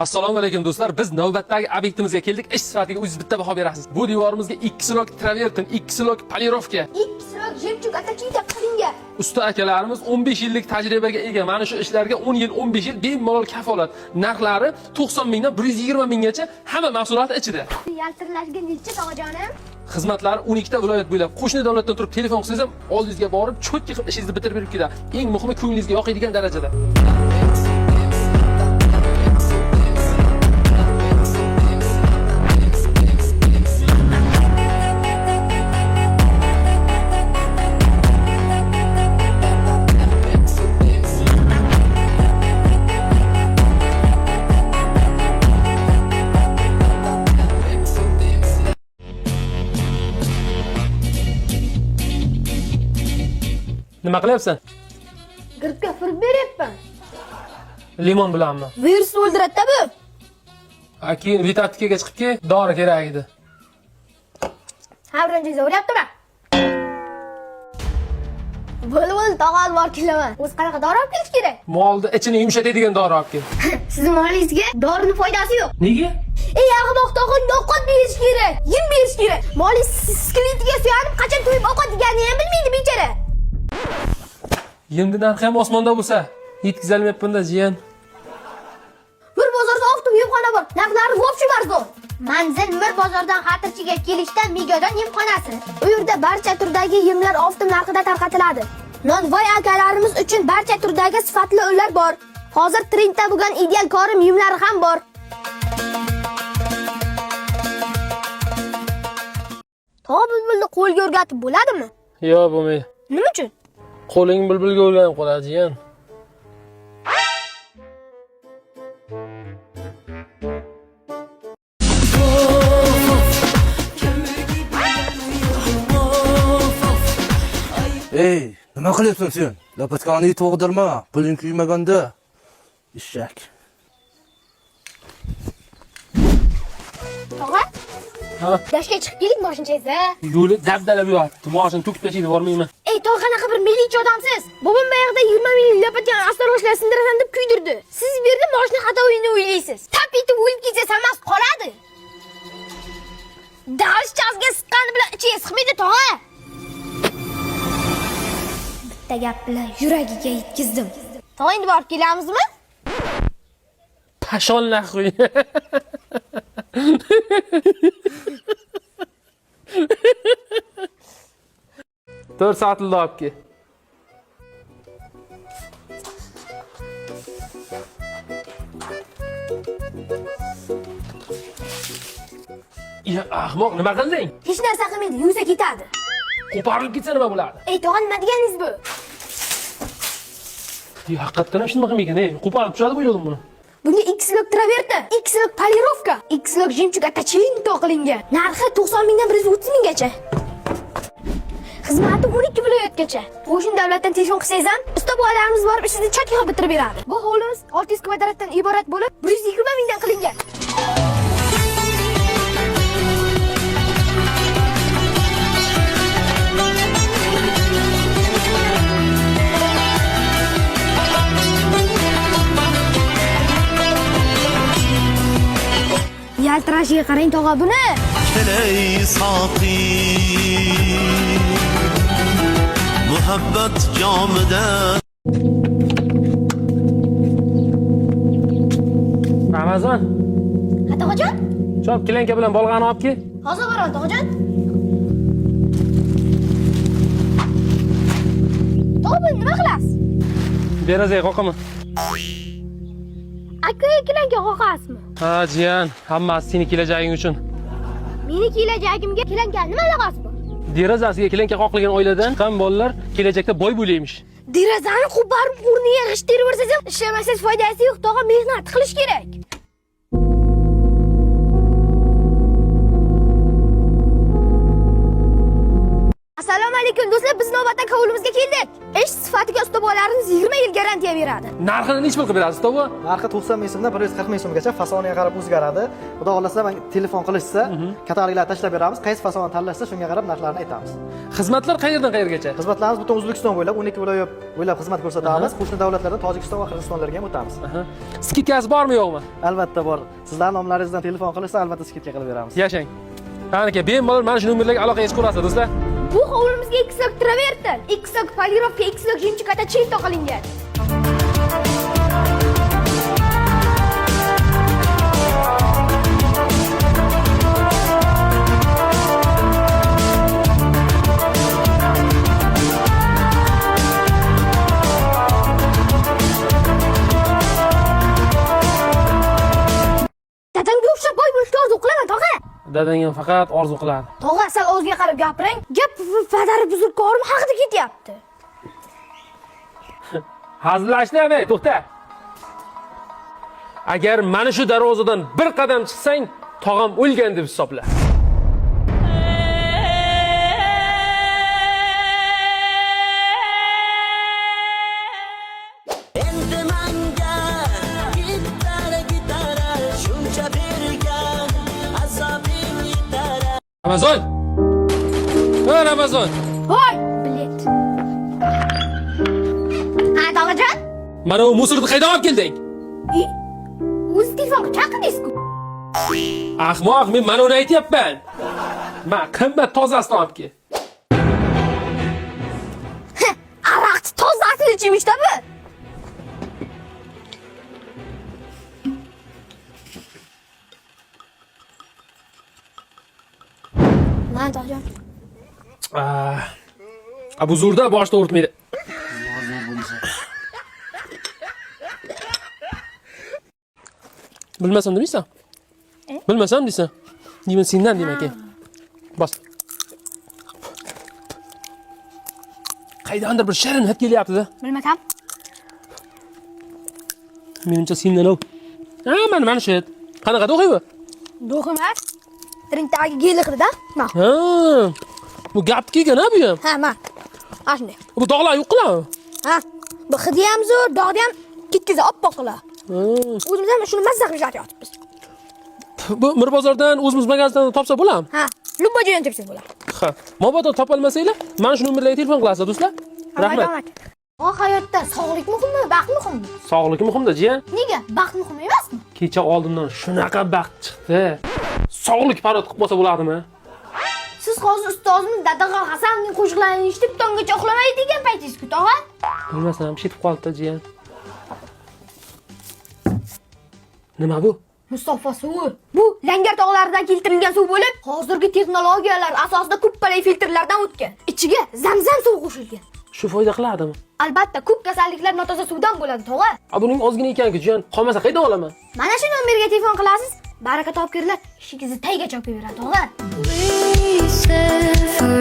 Assalomu alaykum do'stlar. Biz navbatdagi obyektimizga keldik. Ish sifatiga o'zingiz bitta baho berasiz. Bu devorimizga 2 слой travertin, 2 слой polirovka. 2 слой жемчуг атачита qilingan. Usta akalarimiz 15 yillik tajribaga ega. Mana shu ishlarga 10 yil, 15 yil bemalol kafolat. Narxlari 90 mingdan 120 minggacha, hamma mahsulot ichida. Yaltirlashga necha, tog'ajonim? Xizmatlari 12 ta viloyat bo'ylab. Qo'shni davlatdan turib telefon qilsangiz ham oldingizga borib, чётко qilib ishingizni bitirib berib ketadi. Eng muhimi, ko'nglingizga yoqadigan darajada. Nima qilyapsan? Giribga furib beryapman. Limon bilanmi? Virusni o'ldiradi-da bu. Ha, keyin Vitatikaga chiqib kel, dori kerak edi. Ha, birinchi uryaptimi? Bo'l, bo'l, tog'a, olib borib kelaman. O'zi qanaqa dori olib kelish kerak? Molni ichini yumshatadigan dori olib kel. Sizni molingizga dorini foydasi yo'q. Nega? Ey ahmoq tog'a, ovqat berish kerak, yem berish kerak. Molingiz skeletiga suyanib, qachon to'yib ovqat yeganini ham bilmaydi bechora. Yemni narxi ham osmonda bo'lsa, yetkazolmayapman-da, jiyan. Mir bozorda oftob yemxona bor. Narxlari вообще arzon. Manzil: Mir bozordan Xatirchiga kelishda Migodon yemxonasi. U yerda barcha turdagi yemlar oftob narxida tarqatiladi. Nonvoy akalarimiz uchun barcha turdagi sifatli unlar bor. Hozir trendda bo'lgan ideal korim yemlari ham bor. Tog'a, bulbulni qo'lga o'rgatib bo'ladimi? Yo'q, bo'lmaydi. Nima uchun? Qo'ling bulbulga o'rganib qoladi, jiyan. Ey, nima qilyapsan sen? Lopatkani to'g'dirma, puling kuymaganda. Eshak. Tog'a? Ha? Dashga chiqib keling moshinchangizda. Yo'li dabdalab yotibdi. Moshini to'kib tashlaydi, bormayman. Ey tog'a, qanaqa bir miliychi odamsiz? Bobom bayog'ida 20 ming lapatgan astroshlar sindirasan deb kuydirdi. Siz bu yerda moshina xato o'yinini o'ylaysiz. Tap etib o'lib ketsa hammasi qoladi. Dalchazga siqqani bilan ichiga siqmaydi, tog'a. Bitta gap bilan yuragiga yetkazdim. Tog'a, endi borib kelamizmi? Pashon нахуй. To'rt soatli olib kel. Ya ahmoq, nima qilding? Hech narsa qilmaydi, yuvsa ketadi. Qo'parilib ketsa nima bo'ladi? Ey tog'a, nima deganingiz bu? Ya, haqiqatdan ham shunaqa qilmaykan, ey. Qo'parib tushadi deb o'yladim buni. Bunga 2 слой travertin, 2 слой polirovka, 2 слой жемчуг атачинто qilingan. Narxi 90 mingdan 130 minggacha. Xizmati 12 viloyatgacha. Qo'shni davlatdan telefon qilsangiz ham, usta bolalarimiz borib ishingizni чётко qilib bitirib beradi. Bu hovlimiz 600 kvadratdan iborat bo'lib, 120 mingdan qilingan. Yaltirashiga qarang, tog'a, buni. Kelay soqi muhabbat jomida. Ramazon, Ha, tog'ajon? chop kelanka bilan bolg'ani olib kel. Hozir boraman, tog'ajon. Tog'a, buni nima qilasiz? Derazaga qoqaman. Akaga kelanka qoqasizmi? Ha, jiyan, hammasi seni kelajaging uchun. Meni kelajagimga kelanka nima aloqasi bor? Derazasiga kelanka qoqilgan oiladan chiqqan bolalar kelajakda boy bo'laymish. Derazani qo'parib o'rniga g'isht terib yuborsangiz ham ishlamasangiz foydasi yo'q, tog'a, mehnat qilish kerak. Assalomu alaykum. Alaykum do'stlar, biz navbatdagi hovlimizga keldik. Ish sifatiga ustobolarimiz 20 yil garantiya beradi. Narxini nechi pul qilib berasiz, to'g'ri? Narxi 90 ming so'mdan 140 ming so'mgacha fasoniga qarab o'zgaradi. Xudo xohlasa, man telefon qilishsa, kataloglar tashlab beramiz. Qaysi fasonni tanlashsa, shunga qarab narxlarni aytamiz. Xizmatlar qayerdan qayergacha? Xizmatlarimiz butun O'zbekiston bo'ylab 12 viloyat bo'ylab xizmat ko'rsatamiz. Qo'shni davlatlardan Tojikiston va Qirg'izistonlarga ham o'tamiz. Скидка si bormi, yo'qmi? Albatta bor. Sizlar nomlaringizdan telefon qilishsa, albatta скидка qilib beramiz. Yashang. Qanaka, bemalol mana shu nomerlarga aloqaga chiqaverasiz, do'stlar. Bu hovlimizga 2 слой travertin, 2 слой polirovka, 2 слой жемчуг точильто qilingan. Dadamga o'xshab boy bo'lishni orzu qilaman, tog'a. Dadang ham faqat orzu qiladi. Tog'a, sal o'ziga qarab gapiring. Gap padari buzrukkorim haqida ketyapti. Hazillashma, ey, to'xta. Agar mana shu darvozadan bir qadam chiqsang, tog'am o'lgan deb hisobla. Endi manga gitara gitara shuncha bergan azobing yetara. Ramazon! Ha, Ramazon! Voy, bilet. Ha, tog'ajon? Mana u мусор ni qayerdan olib kelding? O'zi telefon qilib chaqirdingiz-ku. Ahmoq, men mana uni aytyapman. Ma, qimmat tozasini olib kel. Aroqni tozasini ichimishda bu. Lan tog'ajon. Ah, bu zo'rda boshda o'rtmaydi. Bilmasam demaysan? Bilmasam deysan. Deyman sendan deyman keyin. Bos. Qaydandir bir shirin hid kelyapti-da. Bilmasam. Menimcha sendan u. Ha, mana shu hid. Qanaqa духи bu? Духи emas. Drinkdagi gel hidida. Ma. Ha. Bu gapniki ekan ha bu ham. Ha, ma. Ana shunday. Bu dog'lar yo'q qiladimi? Ha, bu hidi ham zo'r, dog'ni ham ketkaza oppoq qiladi. O'zimiz ham shuni mazza qilib ishlatyapmiz. Bu Mirbozordan o'zimiz magazindan topsa bo'ladimi? Ha, любой joydan topsangiz bo'ladi. Ha. Mabodo topolmasanglar, mana shu nomerlarga telefon qilasizlar, do'stlar. Rahmat. O hayotda sog'lik muhimmi, baxt muhimmi? Sog'lik muhimda, jiyan. Nega? Baxt muhim emasmi? Kecha oldimdan shunaqa baxt chiqdi. Sog'lik parod qilib qolsa bo'ladimi? Siz hozir ustozimiz Dadag'on Hasanning qo'shiqlarini eshitib tonggacha uxlamaydigan paytingiz-ku, tog'a. Bilmasam, shetib qoldi, jiyan. Nima bu? Mustafa suvi. Bu Langar tog'laridan keltirilgan suv bo'lib, hozirgi texnologiyalar asosida ko'ppalay filtrlardan o'tgan. Ichiga zamzam suvi qo'shilgan. Shu foyda qiladimi? Albatta, ko'p kasalliklar notoza suvdan bo'ladi, tog'a. A buning ozgina ekan-ku, jiyan. Qolmasa qayerdan olaman? Mana shu nomerga telefon qilasiz, baraka topkirlar ishingizni taygacha olib kelib beradi, tog'a. We said